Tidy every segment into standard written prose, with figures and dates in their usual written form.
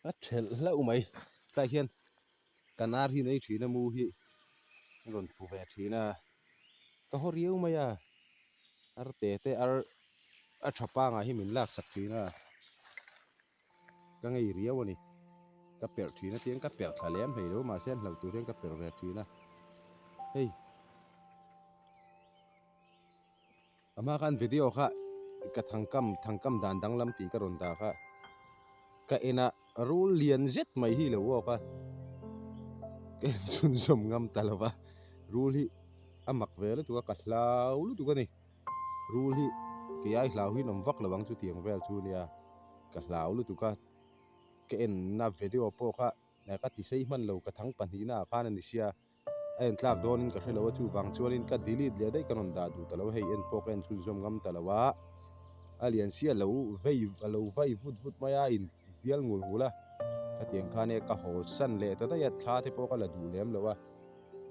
A thelh hlauh mai tlai hian kan ar hi nei thin a mu hi a rawn fu ve thin a ka haw riau mai a ar te te ar a tha pangai hi min lak sak thin a ka ngei riau a ni ka perh thin a tiang ka perh thla lem hlei lo mahse an hlauh tur hian ka perh ve thin a hei. A hma khan video kha ka thangkam thangkam dan danglam tih ka rawn dah kha ka en a rul lian zet mai hi lo walk a ka en chhunzawm ngam ta lo va rul hi a mak ve lutuk a ka hlau lutuk a ni rul hi kei ai hlau hi an awm vak lo ang chutiang vel chu nia ka hlau lutuk a ka enna video pawh kha ka ti sei hman lo ka thang pahnihna ah khan a ni sia. A en tlak dawnin ka hre lo a, chuvang chuanin ka delete leh daih ka rawn dah duh ta lo, hei en pawh ka en chhunzawm ngam ta lo a, a lian sia lo vei a lo vai vut vut mai a, in vial ngul ngul a, khatiang khan e ka haw san leh ta daih a, thla te pawh ka la duh lem lo a,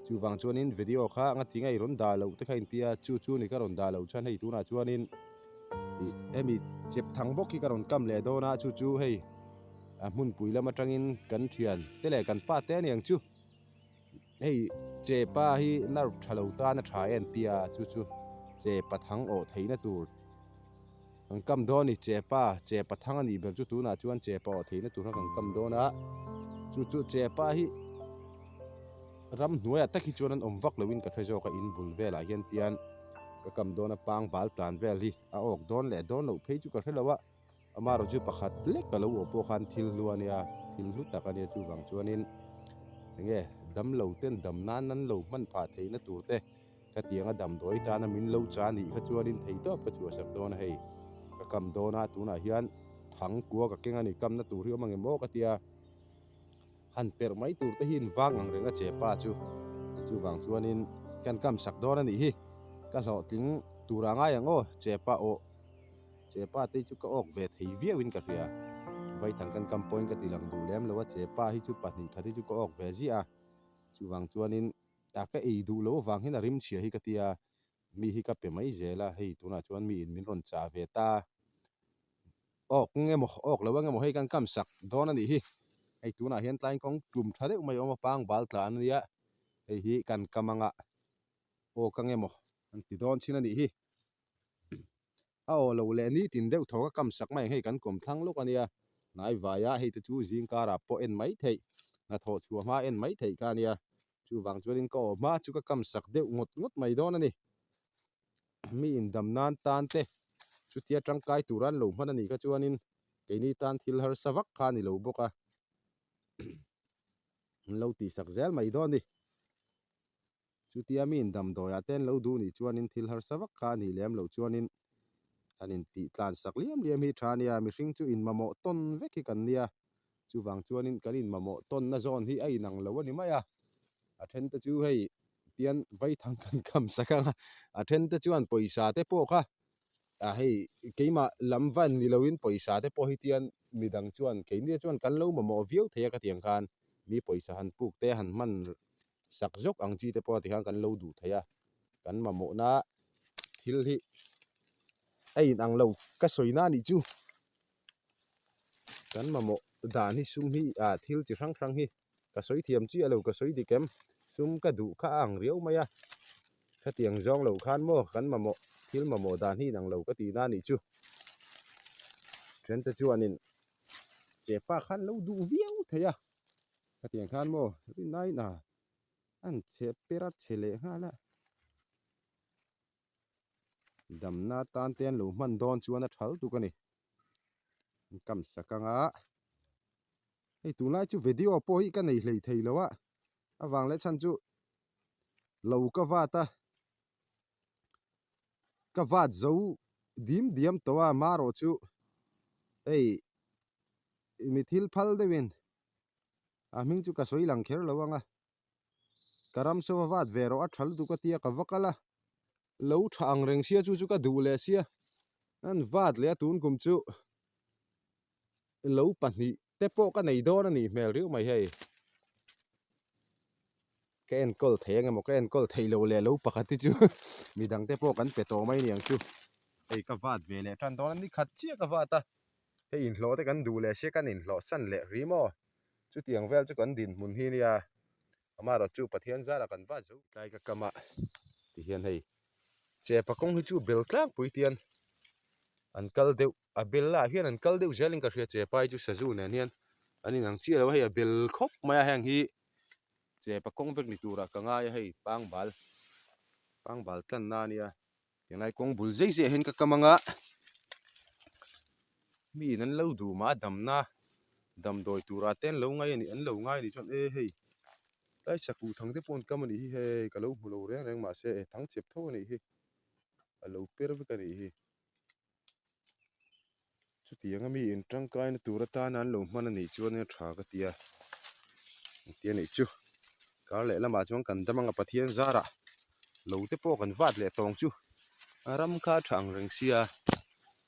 chuvang chuanin video kha nga ti ngei rawn dah loh te kha intia chu chu ni ka rawn dah loh chuan hei tunah chuanin ih hemi chep thang bawk hi ka rawn kam leh dawn a, chu chu hei a hmunpui lam atangin kan thian te leh kan pa te aniang chu. Hei chepa hi nerve tha lo tan a tha em tia chu chu chepa thang awh theihna tur kan kam dawn a ni chepa chepa thang a nih ber chu tunah chuan chepa awh theihna tur kha kan kam dawn a chu chu chepa hi ramhnuaiah tak hi chuan an awm vak loin ka hre zawk a in bul velah hian tian ka kam dawn a pangbal tlan vel hi a awk dawn leh dawn loh phei chu ka hre lo a. Amaherawh chu pakhat lek ka lo awh pawh khan thil hlu a nia, thil hlu tak a nia chuvang chuanin enge damlo ten dam nan an lo hman phah theihna tur te ka tiang a damdawi tana min lo cha nih kha chuanin thei tawp ka chhuahsak dawn a hei ka kam dawn a tunah hian thang kua ka keng a ni kamna tur hi awm ang em aw ka tia han perh mai tur te hi in vang ang reng a che pa chu chuvang chuanin kan kam sak dawn a nih hi ka hlawhtling tur a ngai ang aw che pa aw. Chepa te chu ka awk ve thei viau in ka hria. Vaithang kan kam pawhin ka ti lang duh lem lo a, Chepa hi chu pahnihkhat hi chu ka awk ve ziah a. Chuvang chuanin a ka ei duh lo avang hian a rim chhia hi ka ti a, mi hi ka pe mai zel a, hei tunah chuan mi in min rawn chah ve ta. Awk emaw awk lo ang emaw hei kan kam sak dawn a nih hi. Hei tunah hian tlai kawng tlum tha deuh mai a awm a, pangbal tlan a nia, hei hi kan kam anga awk ang emaw an ti dawn chin a nih hi. A aw lo leh nitin deuh thaw ka kam sak mai ang hei kan kawm thlang lawk a nia. Hnai vaia hei te chu zing karah pawh en mai theih, hnathawh chhuah hma en mai theih kha a nia. Chuvang chuanin ka aw hma chu ka kam sak deuh ngawt ngawt mai dawn a ni. Mi indam nan tan te chutia tangkai tura an lo hman a nih kha chuanin keini tan thil harsa vak kha a ni lo bawk a. An lo tihsak zel mai dawn a ni. Chutia mi in damdawiah te an lo duh nih chuanin thil harsa vak kha a nih lem loh chuanin an intih tlan sak liam liam hi tha a nia, mihring chu inmamawh tawn vek hi kan nia, chuvang chuanin kan inmamawh tawnna zawn hi a inang lo a ni mai a, a then te chu hei tian vaithang kan kham sak ang a, a then te chuan pawisa te pawh kha a hei keimah lam van ni loin pawisa te pawh hi tian midang chuan keini chuan kan lo mamawh viau thei a ka tiang khan mi pawisa han puk te han hman sak zawk ang chi te pawh tikhan kan lo duh thei a, kan mamawhna thil hi a in ang lo ka sawi na nih chu kan mamawh dan hi sum hi ah thil chi hrang hrang hi ka sawi thiam chiah lo ka sawi dik em sum ka duh kha a ang riau mai a khatiang zawng lo khan maw kan mamawh thil mamawh dan hi in ang lo ka tih na nih chu then te chuanin chepa khan lo duh viau thei a. Khatiang khan maw rinaiin a an chhe per a chhe leh nghal a, damna tan te an lo hman dawn chuan a thal tuk a ni. An kam sak ang a, hei tunlai chu video pawh hi ka nei hlei thei lo a, avang leh chhan chu lo ka vat a, ka vat zo dim diam tawh a marawh chu hei mi thil phal deuhin a hming chu ka sawi lang kher lo ang a ka ram saw a vat ve rawh a tha lutuk a tia ka va kal a lo tha ang reng sia chu chu ka duh leh sia an vat leh a tun kum chu lo pahnih te pawh ka nei dawn a nih hmel riau mai hei ka enkawl thei ang emaw ka enkawl theih loh leh lo pakhat hi chu midang te pawh kan pe tawh mai niang chu hei ka vat ve leh tan dawn a ni khat chiah ka vat a. Hei inhlawh te kan duh leh sia kan inhlawh san leh ri maw? Chutiang vel chu kan dinhmun hi nia. Amaherawh chu Pathian zara kan va zo tlai ka kam a ti hian hei chepa kawng hi chu bel tlangpui tian an kal deuh a bel lah hian an kal deuh zelin ka hria chepa hi chu sazu nen hian an inang chiah lo a hei a bel khawp mai a heng hi chepa kawng vek ni turah ka ngai a hei pangbal pangbal tlanna a nia. Tunlai kawng bul zai zaiah hian ka kam anga miin an lo duh mah a damna damdawi turah te an lo ngai a nih an lo ngai a nih chuan e hei tlai chakku thang te pawh an kam a nih hi hei ka lo hmu lo reng reng mahse e thang chep tho a nih hi a lo per vek a nih hi. Chutianga mi in tangkaina tur atana an lo hman a nih chuan a tha ka ti a, engtia nih chu kar leh lamah chuan kan dam anga Pathian zarah lo te pawh kan vat leh tawng chu a ram kha a tha ang reng sia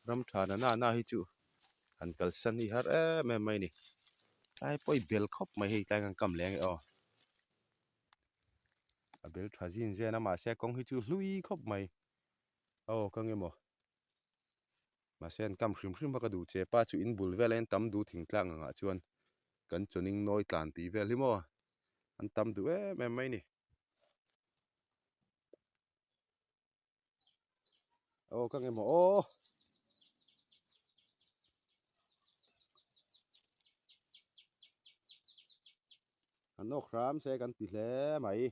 ram tha na na na hi chu han kalsan hi har em em mai a ni tlai pawh i bel khawp mai hei tlai kan kam leh ange aw a bel tha zin zen a mahse kawng hi chu hlui khawp mai. Aw ka nge maw? Mahse an kam hrim hrim a ka duh che pa chu in bul vel a in tam duh thingtlang angah chuan kan chawning nawi tlan tih vel hi maw an tam duh em em mai ni. Aw ka nge maw aw. An awk hram se kan ti hle mai.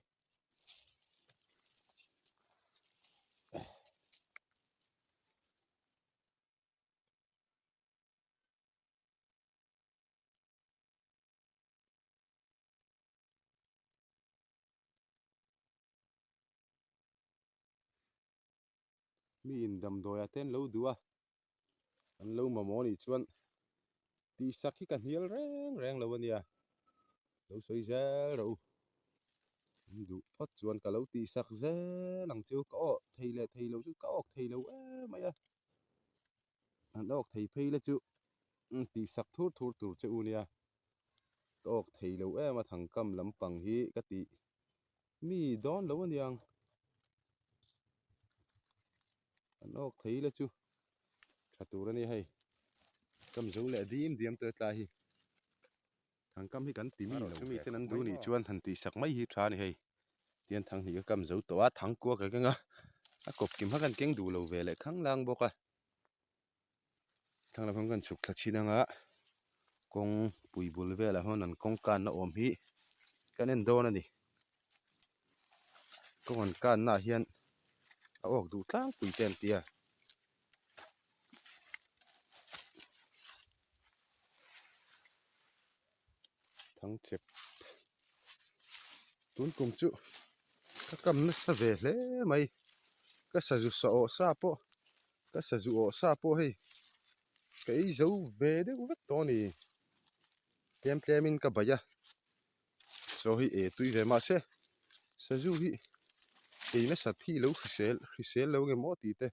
Mi in damdawi ah te an lo duh a an lo mamawh anih chuan tihsak hi ka hnial reng reng lo ania lo sawi zel rawh u an duh phawt chuan ka lo tihsak zel ang chu ka awk thei leh thei lo chu ka awk thei lo em mai a an awk thei phei la chu tihsak thur thur tur che u nia ka awk thei lo em a thangkam lampang hi ka tih mi dawn lo aniang an awk thei la chu tha tur a ni hei kam zo leh dim diam tawh tlai hi thangkam hi kan ti mi lo chumi ten an duh nih chuan han tih sak mai hi tha a ni hei tian thang hnih ka kam zo tawh a thang kua ka keng a a kawp kim kha kan keng duh lo ve leh khang lang bawk a. Thlang lam kan chhuk thla chin anga kawng pui bul velah hian an kawng kanna awm hi kan en dawn a ni kawng an kanna ah hian a awk duh tlangpui te an ti a. Thangchep tun kum chu ka kam nasa ve hle mai ka sazu sa awh sa pawh ka sazu awh sa pawh hei ka ei zo ve deuh vek tawh a ni tlem tlem in ka baih a chaw hi e tui ve mahse sazu hi ei nasat hi lo hrisel hrisel lo nge maw tih te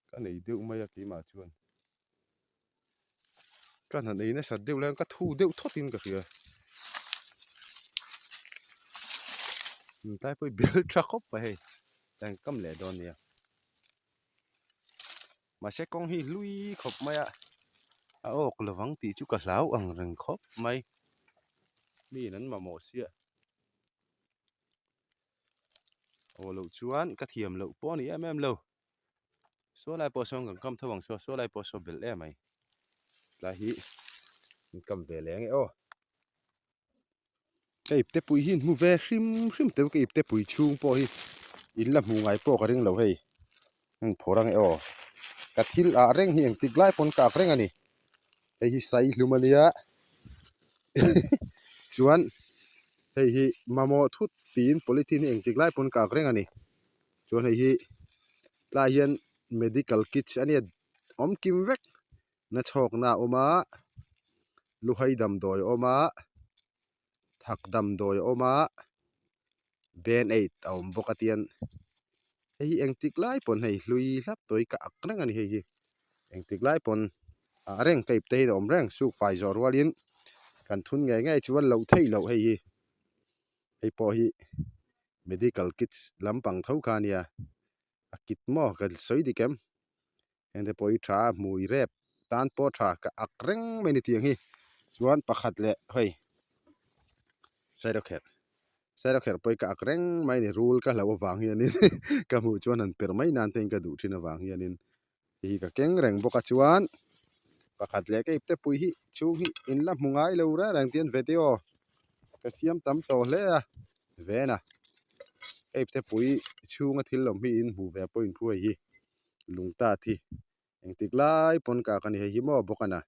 ka nei deuh mai a keimah chuan. Ka hna nei nasat deuh lai ka thu deuh thawt in ka hria tlai pawh hi bel tha khawp mai hei eng kam leh dawn nia mahse kawng hi hlui khawp mai a a awk lovang tih chu ka hlau ang reng khawp mai mi in an mamawh sia aw loh chuan ka thiam loh pawh a ni em em lo. Saw lai pawh sawn kan kam tho ang saw saw lai pawh saw belh em mai tlai hi an kam ve leh ange aw ka ipte pui hi hmu ve hrim hrim teuh ka ipte pui chhung pawh hi in la hmuh ngai pawh ka ring lo hei heng phawrh ange aw ka thil ah reng hi engtik lai pawn ka ak reng a ni hei hi sai hlum a nia chuan hei hi mamawh thut tiin polythene hi engtik lai pawn ka ak reng a ni. Chuan hei hi tlaiah hian medical kits a nia awm kim vek na chhawkna a awm a luhai damdawi a awm a thak damdawi a awm a band aid a awm bawk a tian hei hi engtik lai pawn hei hlui hlap tawh hi ka ak reng a ni hei hi engtik lai pawn ah reng ka ip te hian a awm reng suk fai zawh rualin kan thun ngei ngei chuan loh theih loh hei hi hei pawh hi. Medical kits lampang tho kha ania a kit maw ka sawi dik em heng te pawh hi tha a hmui rep. tan pawh tha ka ak reng mai ni tiang hi chuan pakhat leh hei sairawkherh sairawkherh pawh hi ka ak reng mai ni rul ka hlauh avang hianin ka hmuh chuan han per mai nan te in ka duh thin avang hianin hei hi ka keng reng bawk a chuan pakhat leh ka ipte pui hi chhung hi in la hmu ngai lo reng reng tian video ka siam tam tawh hle a ven a ka ipte pui chhunga thil awm hi in hmuh ve pawh in phu hei hi lung tat hi engtik lai pawn ka ak a ni hei hi maw bawk a na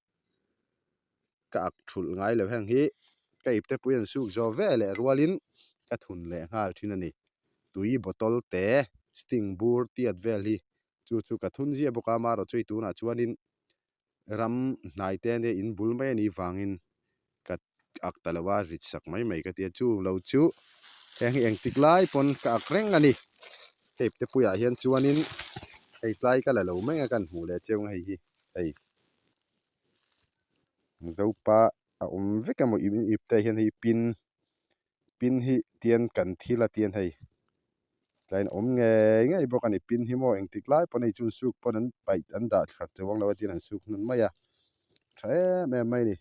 ka ak thulh ngai lo heng hi ka ipte pui an suk zawh ve leh rualin ka thun leh nghal thin a ni tui bottle te sting bur tiat vel hi chu chu ka thun ziah bawk a amaherawhchu hei tunah chuanin ram hnai te ania in bul mai anih vangin ka ak ta lo a rit sak mai mai ka ti a chu lo chu heng hi engtik lai pawn ka ak reng a ni tape te puiah hian chuanin hei tlai ka la lo mai a kan hmuh leh cheu ang hei hi hei zopa a awm vek emaw ip te hian hei pin pin hi tian kan thil a tian hei. Tlaiin awm ngei ngei bawk a ni pin hi maw engtik lai pawn hei chuan suk pawn an paih an dah thla chuang lo a tin an suk hnan mai a tha em em mai a ni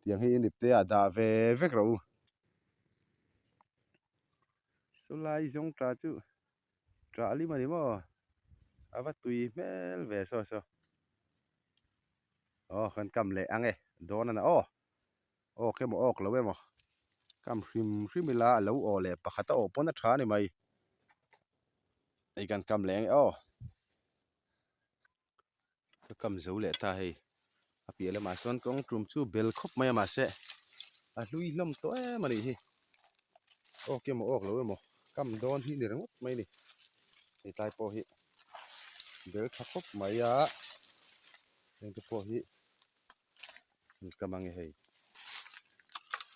tiang hi in ipte ah dah ve vek rawh u saw lai zawng tah chu tah lim a ni maw a va tui hmel ve saw saw aw kan kam leh ang e dawn a na aw. Awk emaw awk lo emaw kam hrim hrim ila a lo aw leh pakhat a awh pawn a tha a ni mai hei kan kam leh ang e aw ka kam zo leh ta hei a piah lamah sawn kawng tum chu bel khawp mai a mahse a hlui hlawm tawh em a nih hi awk emaw awk lo emaw kam dawn hi ni ringawt mai a ni hetlai pawh hi bel tha khawp mai a heng te pawh hi. Ka mang e hei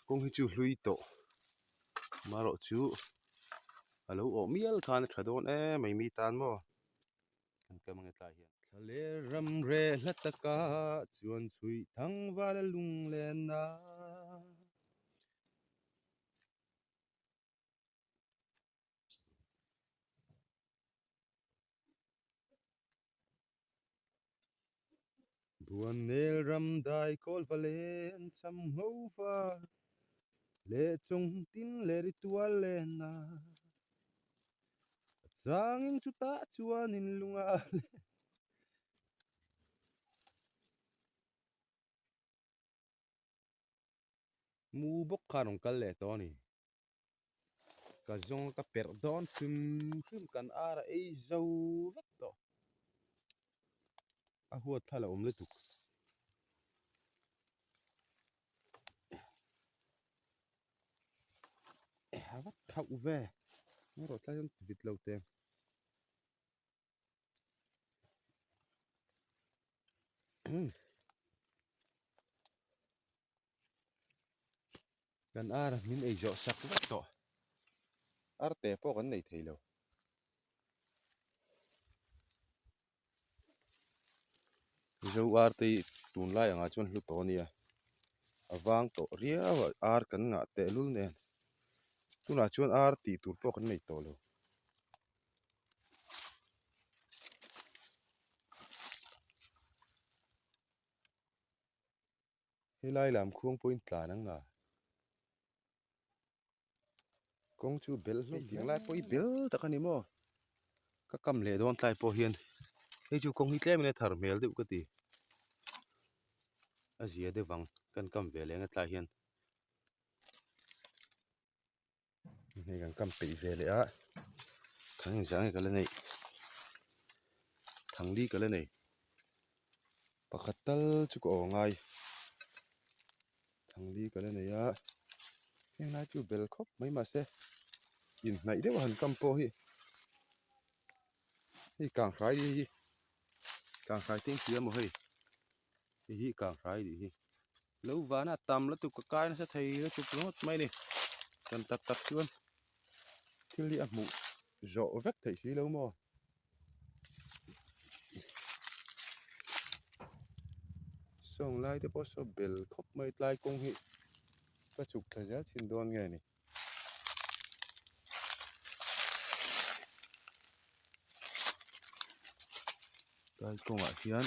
kawng hi chu hlui tawh marawh chu a lo awh mial khan a tha dawn em mai mi tan maw kan ka mang e tlai hian thlaler ram reh hla taka chuan chhuih thang vala lunglen a. Buannel ram dai kawl va len cham ngho va leh chung tin leh ri tual len a changin chutah chuanin lunga le mu bawk khan rawn kal leh tawh a ni. Ka zawng ka perh dawn hrim hrim kan ar a ei zo vek tawh a huat thla la awm lutuk. A va thauh ve erawh tlai hian vit lo teng. Kan ar min ei zawh sak vek tawh. Ar te pawh kan nei thei lo. Zo ar te hi tunlai angah chuan hlu tawh a nia. A vang tawh riau a ar kan ngah tehlul nen. Tunah chuan ar tih tur pawh kan nei tawh lo. Helai lam khuang pawhin tlan ang a kawng chu bel hlawm hle lai pawh hi bel tak a ni maw ka kam leh dawn tlai pawh hian hei chu kawng hi tlem in a thar hmel deuh ka ti a zia deuh vang kan kam ve leh ang a tlai hian. Hei kan kam peih ve leh a thang engzah nge ka la neih thang li ka la nei pakhat tal chu ka aw ngai thang li ka la nei a heng lai chu bel khawp mai mahse inhnaih deuh a han kam pawh hi hei kang hrai hi kang hrai te engti emaw hei hei hi kang hrai anih hi. Lo vana tam lutuk ka kai nasa thei lutuk ringawt mai a ni tan tak tak chuan thil hi a hmuh zawh vek theih si lo maw sawng lai te pawh saw bel khawp mai tlai kawng hi ka chhuk thla zel thin dawn nge ni. Tlai kawngah hian.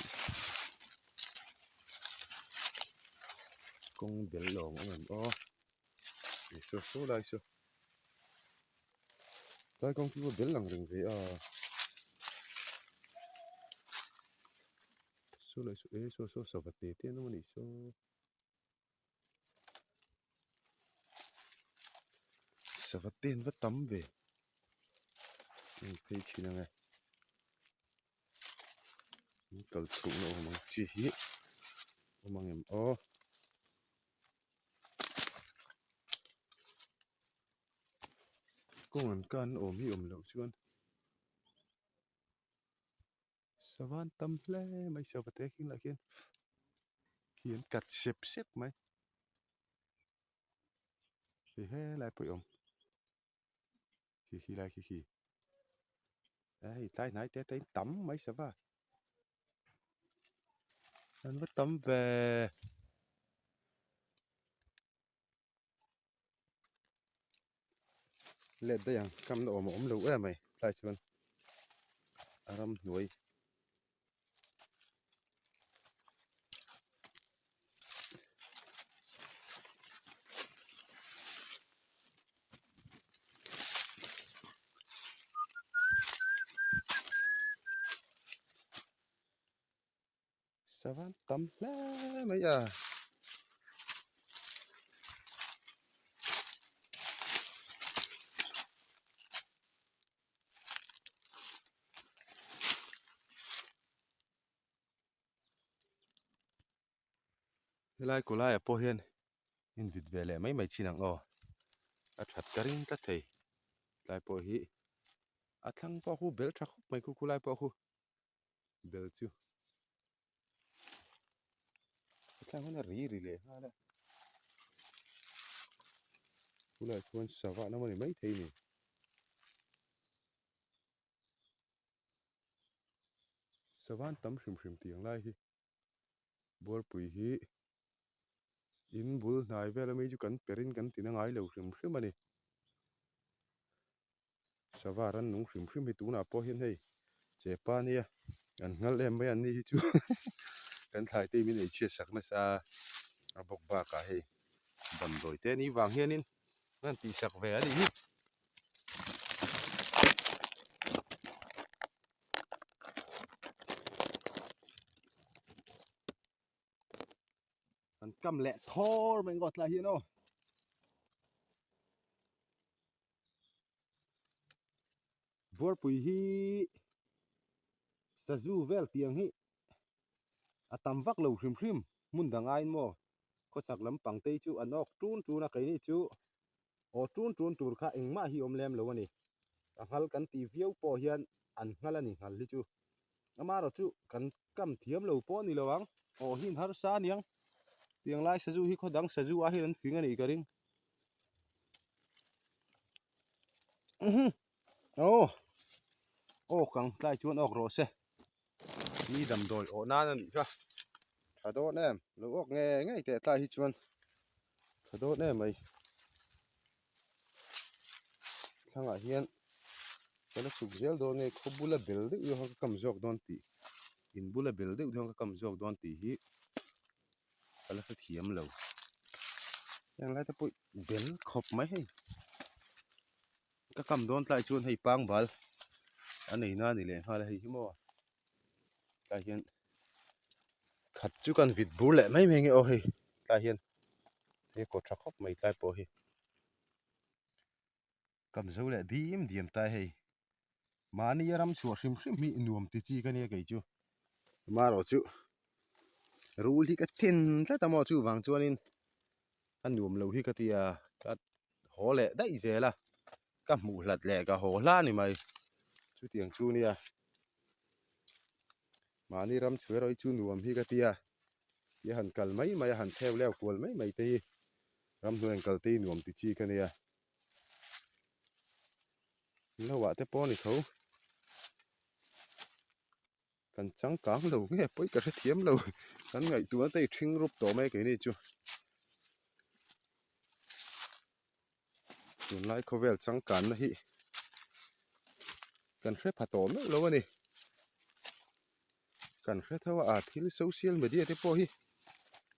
Kawng bel lawng a awm aw ih saw saw lai saw tlai kawng chu a bel ang reng ve a saw lai saw e saw saw sava te te an awm a nih saw. Sava te an va tam ve heng phei thin ang e an kal chhoh na awm ang chi hi awm ang em aw. Kawng an kan awm hi awm loh chuan sava an tam hle mai sava te khi lah khian khi an kat sep sep mai hei helai pawh hi a awm khi khi lai khi khi a hei tlai hnai te te in tam mai sava an va tam ve. Let daih ang kamna awm a awm lo em mai tlai chuan a ramhnuai Savan tam hle mai a. Helai kawlaiah pawh hian invit ve leh mai mai chin ang aw. A that ka ring tlat thei. Tlai pawh hi a thlang pawh khu bel tha khawp mai khu khulai pawh khu. Bel chu a thlang hun a ri ri leh nghal a bulah chuan sava an awm a ni maithei a ni sava an tam hrim hrim tih ang lai hi buarpui hi in bul hnai vel ami chu kan per in kan ti na ngai lo hrim hrim a ni. Sava ran nung hrim hrim hi tunah pawh hian hei chepa nia an nghal em mai an ni hi chu kan thlai te min eichhiat sak nasa a bawk bakah hei damdawi te ni vang hianin an han tihsak ve a nih hi. An kam leh thawr mai ngawt lai hian aw. Buarpui hi sazu vel tiang hi a tam vak lo hrim hrim hmun dang aiin maw khawchhak lampang te hi chu an awk tun tun a keini chu aw tun tun tur kha engmah hi awm lem lo a ni a nghal kan tih viau pawh hian an nghal a ni nghal hi chu amaherawh chu kan kam thiam lo pawh a ni lo ang aw hi harsa a niang tiang lai sazu hi khaw dang sazu ah hian an fing a nih ka ring. Aw aw kang tlai chuan awk rawh se mi damdawi awh nan a nih kha tha dawn em lo awk nge ngei teh tlai hi chuan tha dawn em mai thlangah hian ka la chhuk zel dawn nge khaw bula bel deuh deuh kha ka kam zawk dawn tih in bula bel deuh deuh kha ka kam zawk dawn tih hi. Ka la hrethiam lo heng lai te pawh bel khawp mai hei ka kam dawn tlai chuan hei pangbal a nei na a ni leh nghal a hei hi maw tlai hian khat chu kan vit bur leh mai mai nge aw hei tlai hian he kaw tha khawp mai tlai pawh hi kam zo leh dim diam tai hei mahni a ram chhuah hrim hrim hi nuam ti chi ka nia kei chu amaherawh chu rul hi ka then tlat a maw chuvang chuanin a nuam lo hi ka ti a ka haw leh daih zel a ka hmuh hlat leh ka haw hla a ni mai chutiang chu nia mahni ram chhuah erawh hi chu nuam hi ka ti a tia han kal mai mai a han theu leu kual mai mai te hi ramhnuai han kal te hi nuam ti chi ka nia. Lo ah te pawh a ni tho kan changkang lo nge pawi ka hrethiam lo kan ngaihtuahna te hi ṭhing rup tawh mai keini chu tunlai khawvel changkanna hi kan hre pha tawh meuh lo a ni kan hre tho a thil social media te pawh hi.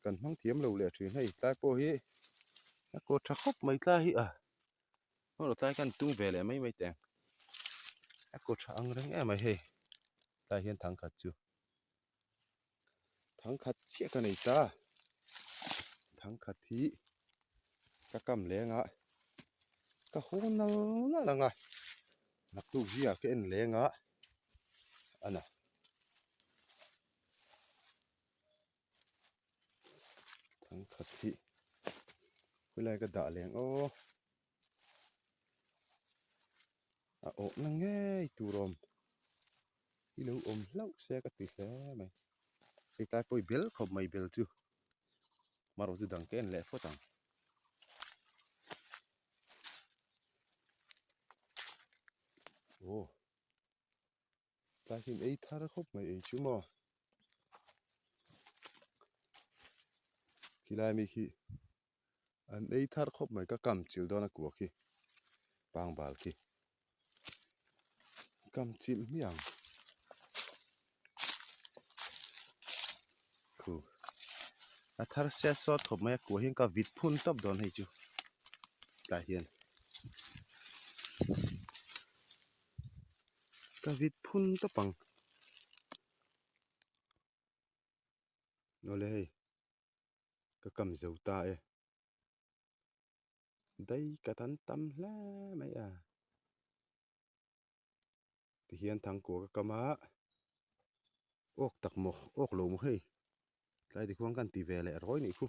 Kan hmang thiam lo leh thin hei tlai pawh hi a kaw tha khawp mai tlai hi a hawh tlai khan tung ve leh mai mai teh ang a kaw tha ang reng em mai hei tlai hian thang khat chu thang khat chiah ka nei ta thang khat hi ka kam leng a ka haw nal nal ang a naktuk zingah ka en leng a a na. Thangkhat hi khawilai ka dah leng aw a awhna ngei tur awm hi lo awm hlauh se ka ti hle mai hei tlai pawh hi bel khawp mai bel chu marawh chu dang ka en leh phawt ang. Aw. Tlai hian ei thar khawp mai ei chu maw khilai mi khi an ei thar khawp mai ka kam chilh dawn a kua khi pangbal khi kam chilh hmiang khu a thar set sawt khawp mai a kua hian ka vit phun tawp dawn hei chu tlai hian. Ka vit phun tawp ang. Awle hei ka kam zo ta e. Dai ka tan tam hle mai a. Tihian thangkua ka kam a. Awk tak maw awk lo maw hei. Tlai tikhuan kan ti ve leh rawi nih khu.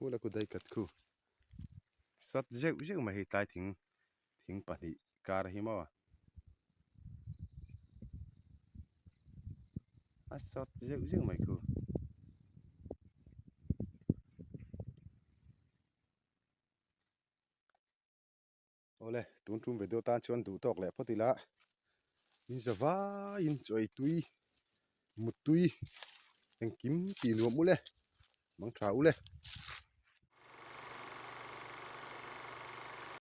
Hula ku dai kat khu sat zeuh zeuh mai hei tlai thing thing pahnih kar hi maw a sat zeuh zeuh mai khu. Awle tun tum video tan chuan duh tawk leh phawt ila in za vaiin chaw ei tui mut tui engkim tih nuam ule mang tha ule.